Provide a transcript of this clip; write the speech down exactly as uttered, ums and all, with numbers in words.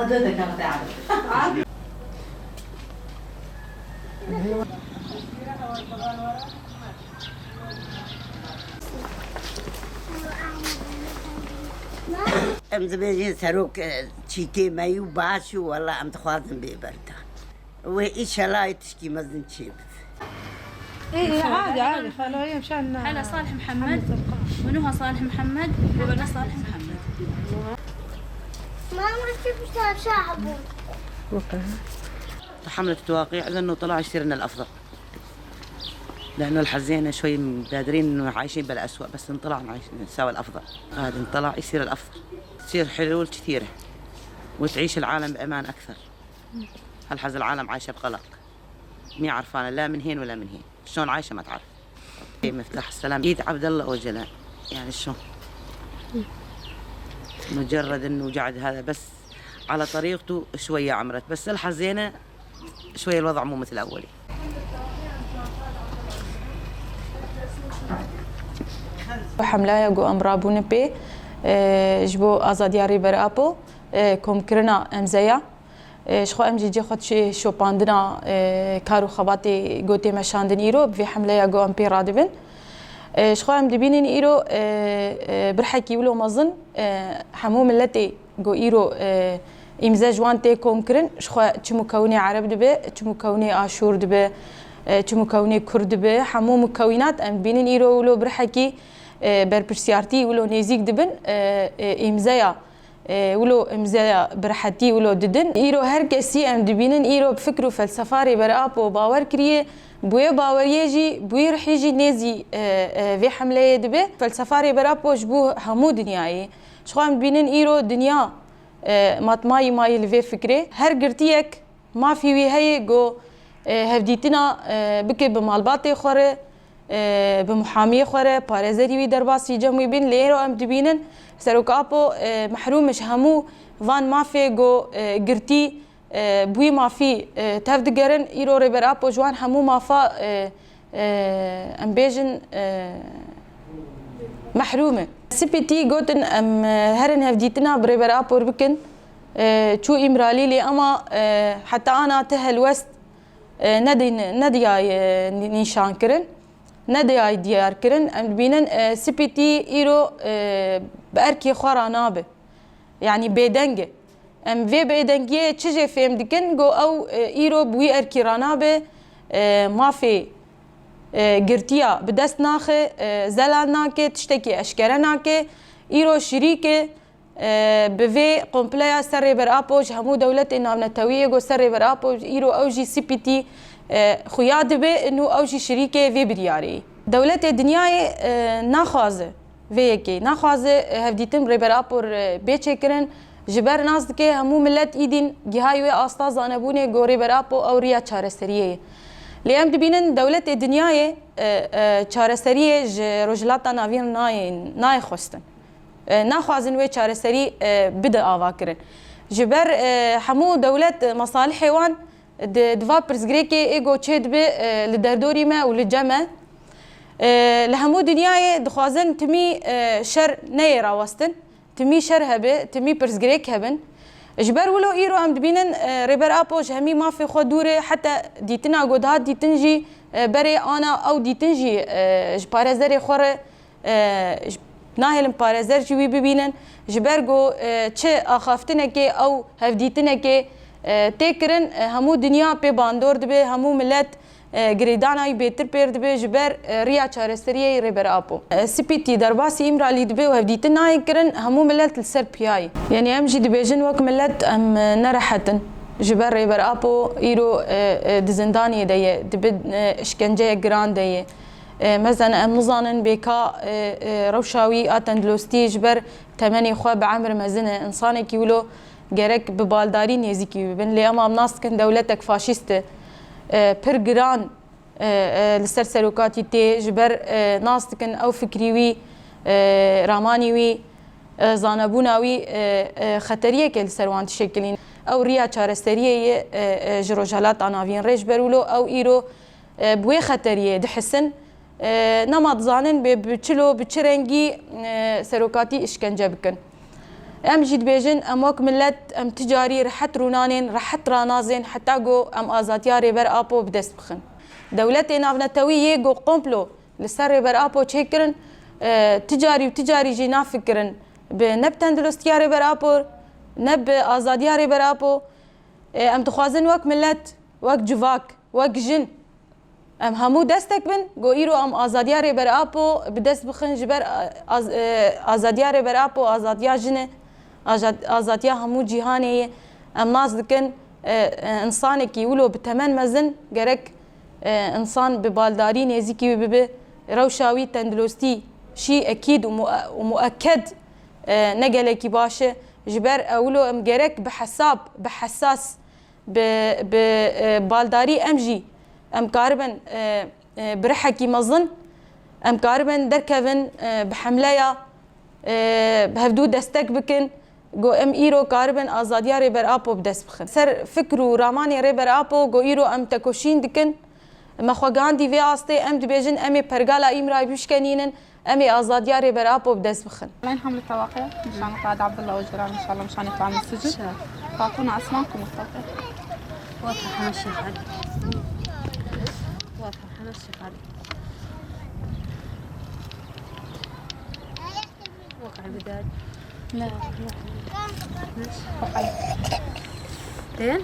Em dibêjin serok, e, çîkê me yû baş û wela em dixwazin bê berda. Wê îşela tişkî mezin çêbib. ايه ايه عادي عادي خلوه يمشي عنا. هلا صالح محمد، ونهى صالح محمد، وبنات صالح محمد. ماما شفت شعبه. تحملت التواقيع لأنه طلع يصير لنا الأفضل، لأنه الحزينة شوي مقادرين إنه عايشين بالأسوأ، بس نطلع نعيش نساوي الأفضل. هذا نطلع يصير الأفضل، تصير حلول كثيرة، وتعيش العالم بأمان أكثر. هالحز العالم عايشة بقلق، مي عرفانة لا من هين ولا من هين، شلون عايشة ما تعرف. إيه، مفتاح السلام إيد عبد الله أوجلان، يعني شلون؟ مجرد إنه قاعد هذا بس على طريقته شوية عمرت، بس الحزينة شوية الوضع مو مثل أولي. Hemlaya ku em rabûne pê, e, ji bo azadiya Rêber Apo, e, komkirina emzeya, e, ji xwe em jî cê xwe dişê şopandina, e, kar û xebatê ku tê meşandin îro, bi vê hemleya ku em pê radibin. E, ji xwe em dibînin îro, e, e, birhekî wilo mezin, e, hemû miletê ku îro, e, îmze ji wan tê komkirin, ji xwe çi mukewinê ereb dibe, çi mukewinê aşûr dibe, e, çi mukewinê kurd dibe, hemû mukewînat em dibînin îro wilo birhekî, e, berpirsiyartî wilo nêzîk dibin, e, e, îmzeya, e, wilo îmzeya birhetî wilo didin. Îro her kesî em dibînin îro bi fikr û felsefa Rêber Apo bawer kiriye, bi wê baweriyê jî, bi wî rihî jî nêzî, e, e, vê hemleyê dibe. Felsefa Rêber Apo ji bo hemû dinyayê. Ji xwe em dibînin îro dinya, e, matmayî mayî li vê fikrê. Her girtiyek mafî wî heye ku, e, hevdîtina, e, bike bi malbatê xwe re, e, bi muhamiyê xwe re, parêzerî wî derbasî cem wî bin. Lê îro em dibînin Serok Apo, e, mehrûm e ji hemû van mafê ku, e, girtî, e, bi wî mafî, e, tev digerin. Îro Rêber Apo ji wan hemû mafa, e, e, em bêjin, e, mehrûm e. Spîtî gotin em, e, herin hevdîtina bi Rêber Apo re bikin. E, çû Îmralî lê ema, e, heta ana ti helwest, e, nedin-, nediyay, e, nî-, nîşan kirin, nediyay diyar kirin. Em dibînin, e, Spîtî îro, e, bi erkê xwe re nabe. Yanî bêdeng e. Em vê bêdengiyê çi jê fêm dikin, ku ew, e, îro bi wî erkî re nabe, e, mafê, e, girtiya bi dest naxe, e, zelal nake, tiştekî eşkere nake. Îro şirîk e, e, bi vê kompleya ser Rêber Apo ji hemû dewletên navnetewî yê ku ser Rêber Apo îro ew jî Spîtî, e, xuya dibe, nû ew jî şirîkê vê biryarê ye. Dewletê dinyayê, e, naxwaze vê yekê. Naxwaze, e, hevdîtin Rêber Apo re bê çêkirin. Ji ber nas dike hemû milet îdîn gihayî wê asta zanebûnê ku Rêber Apo ew riya çareseriyê ye. Lê em dibînin dewletê dinyayê, e, e, çareseriyê ji Rojhilata Navîn nayê, nayê xwestin. E, naxwazin wê çareserî, e, bide ava kirin. Ji ber, e, hemû dewlet, e, mesalihê wan di, di va pirsgirêkê ê ku çêdibe, e, li derdorî me û li cem me. E, li hemû dinyayê dixwazin timî, e, şer neyê rawestin, timî şer hebe, timî pirsgirêk hebin. Ji ber wilo îro em dibînin, e, Rêber Apo ji hemî mafê xwe dûr e, heta dîtina ku dihat dîtin jî, e, berê ana ew dîtin jî, e, ji parêzerê xwe re, e, j-, nahêlin parêzer ji wî bibînin. Ji ber ku, e, çi axaftinekê ew hevdîtinekê, e, tê kirin, e, hemû dinya pê bandor dibe, hemû milet, e, girêdana wî bêtir pêr dibe ji ber, e, riya çareseriyê yê Rêber Apo. E, Spîtî derbasî Îmralî dibe û hevdîtin nayê kirin, hemû milet li ser piya ye. Yanî em jî dibêjin wek milet em, e, nerehet in. Ji ber Rêber Apo îro, e, e, di zindanê de ye, dibe, e, îşkenceyek giran de ye. E, mezin em nizanin bê ka, e, e, rewşa wî a tendilostî ji ber temenê xwe bi emir mezin e. Însanekî wilo gerek bi baldarî nêzîkî wî bibin. Lê ema em nas dikin dewletek faşîst e, e, pir giran, e, e, li ser serokatî tê. Ji ber, e, nas dikin ew fikrî wî, e, ramanî wî, e, zanebûna wî, e, e, xeteriyeke li ser wan dişekilîn. Ew riya çareseriyê ye, e, e, ji Rojhelata Navîn re. Ji ber wilo ew îro e, bi wê xeteriyê dihisin. E, nema dizanin bê bi çilo, bi çi rengî, e, serokatî îşkence bikin. Em jî dibêjin, em wek millet, em ti carî rehet rûnanên, rehet ranazên heta ku em azadiya Rêber Apo bi dest bixin. Dewletê navnetewî yê ku komplo li ser Rêber Apo çêkirin, e, ti carî û ti carî jî nafikirin bi ne bi tendilostiya Rêber Apo, ne bi azadiya Rêber Apo. E, em dixwazin wek millet, wek civak, wek jin, em hemû destek bin, ku îro em azadiya Rêber Apo bi dest bixin, ji ber, e, az-, e, azadiya Rêber Apo, azadiya jin e, aza-, azadiya hemû cîhanê ye. Em nas dikin, e, e, însanekî wilo bi temen mezin gerek, e, însan bi baldarî nêzîkî wî bibe. Rewşa wî tendilostî şî ekîd û mu-, û mueked, e, ne gelekî baş e. Ji ber ew wilo em gerek bi hesab, bi hesas, bi, bi, e, baldarî em jî em karibin, e, e, bi rihekî mezin em karibin derkevin, e, bi hemleya, e, bi hevdû destek bikin, ku em îro karibin azadiya Rêber Apo bi dest bixin. Ser fikr û ramanê Rêber Apo ku îro em tekoşîn dikin, me xwe gihandî vê astê, em dibêjin em ê pergala Îmrayî bişkenînin, em ê azadiya Rêber Apo bi dest bixin. Elin hamle tawaqe, nişan Qadi Abdullah Ocalan, inşallah nişanê Qadi Sicil. Fatuna Aslan Kumurtaqe. Wata hana şefali. Wata hana şefali. Wata bedel. Ne. Ten.